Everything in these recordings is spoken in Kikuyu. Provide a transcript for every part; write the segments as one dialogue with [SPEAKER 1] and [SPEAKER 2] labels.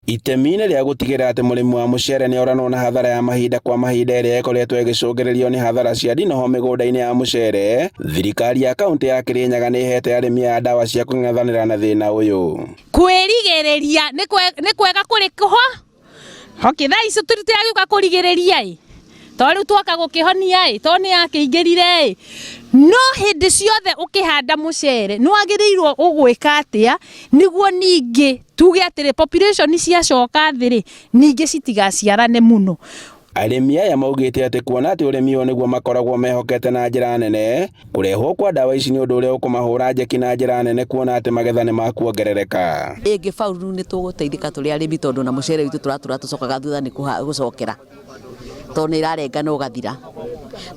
[SPEAKER 1] Itemi-inĩ rĩa gũtigĩrĩra atĩ mũrĩmi wa mũcere nĩ oranwo na hathara ya mahinda kwa mahinda ĩrĩa ĩkoretwo ĩgĩcũngĩrĩrio nĩ hathara cia ndinoho mĩgũnda-inĩ ya mũcere, thirikari ya kaũntĩ ya Kĩrĩnyaga nĩ ĩhete arĩmi aya ndawa cia kũng'ethanĩra na thĩna ũyũ.
[SPEAKER 2] Kwĩrigĩrĩria nĩ kwega kũrĩ kũho okay thaa ici tũtiragĩũka kũrigĩrĩria ĩ to rĩu twoka gũkĩhonia ĩ to nĩ yakĩingĩrire ĩ no hĩndĩ ciothe ũkĩhanda mũcere nĩ wagĩrĩirwo ũgwĩka atĩa nĩguo ningĩ tuge atĩrĩ population ciacoka thĩ rĩ ningĩ citigaciarane mũno.
[SPEAKER 1] Arĩmi aya maugĩte atĩ kuona atĩ ũrĩmi ũyũ nĩguo makoragwo mehokete na njĩra nene, kũrehwo kwa ndawa ici nĩ ũndũ ũrĩa ũkũmahũra njeki na njĩra nene kuona atĩ magetha nĩ makuongerereka.
[SPEAKER 3] Ĩngĩfaulu nĩ tũgũteithĩka tũrĩ arĩmi tondũ na mũcere witũ tũratũra tũcokaga thutha nĩ gũcokera tondũ nĩ ĩrarenga na ũgathira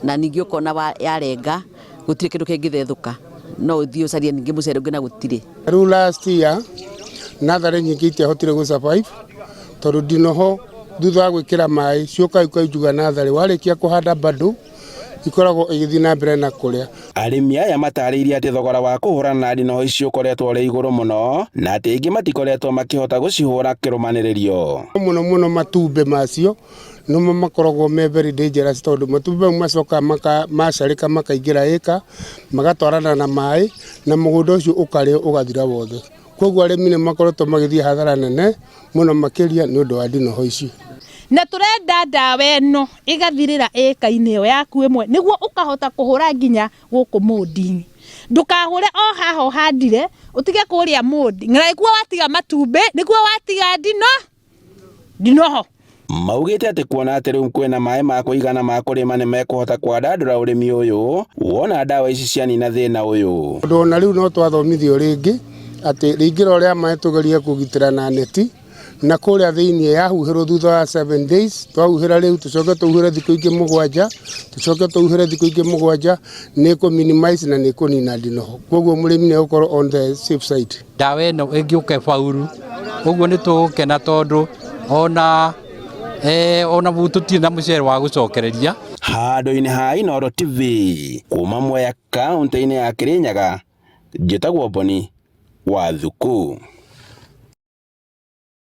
[SPEAKER 3] na ningĩ ũkona yarenga gũtirĩ kĩndũ kĩngĩthethũka no ũthiĩ ũcarie ningĩ mũcere ũngĩ na gũtirĩ.
[SPEAKER 4] Rĩu last year natharĩ nyingĩ itiahotire gũ survive tondũ ndinoho thutha wa gwĩkĩra maĩ ciũkaga ikainjuga natharĩ warĩkia kũhanda bado ikoragwo igĩthiĩ na mbere na kũrĩa.
[SPEAKER 1] Arĩmi aya matarĩirie atĩ thogora wa kũhũrana na ndinoho ici ũkoretwo ũrĩ igũrũ mũno na atĩ aingĩ matikoretwo makĩhota gũcihũra kĩrũmanĩrĩrio.
[SPEAKER 4] Mũno mũno matumbĩ macio nĩmo makoragwo me very dangerous tondũ matumbĩ mau macokaga maka, macarĩka makaingĩra ĩka magatwarana na maĩ na mũgũnda ũcio ũkarĩo ũgathira wothe. Koguo arĩmi nĩ makoretwo magĩthiĩ hathara nene mũno makĩria nĩ ũndũ wa ndinoho ici.
[SPEAKER 2] Na tũrenda ndawa ĩno ĩgathirĩra ĩka-inĩ ĩyo yaku ĩmwe nĩguo ũkahota kũhũra nginya gũkũ mũndi-inĩ. Ndũkahũre o haha ũhandire ũtige kũrĩa mũndi, na nĩkuo watiga matumbĩ, nĩkuo watiga ndino ndinoho.
[SPEAKER 1] Maugĩte atĩ kuona atĩ rĩu kwĩna maĩ ma kũigana ma kũrĩma nĩ mekũhota kwandandũra ũrĩmi ũyũ wona ndawa ici cianina thĩna ũyũ.
[SPEAKER 4] Tondũ ona rĩu no twathomithio rĩngĩ atĩ rĩingĩro rĩa maĩ tũgerie kũgitĩra na neti na kũrĩa thĩinĩ yahuhĩrwo thutha wa 7 days twahuhĩra rĩu tũcoke tũhuhĩre thikũ ingĩ mũgwanja tũcoke tũhuhĩre thikũ ingĩ mũgwanja nĩ kũ minimize na nĩ kũnina ndinoho koguo mũrĩmi nĩ egũkorwo on the safe side.
[SPEAKER 5] Ndawa ĩno ĩngĩũka ĩbauru ũguo nĩ tũgũkena tondũ ona eh, ona tũtirĩ na mũcere wa gũcokereria.
[SPEAKER 1] Handũ-inĩ ha Inooro TV kuma Mwea kaũntĩ-inĩ ya Kĩrĩnyaga, njĩtagwo Boni wa Thuku.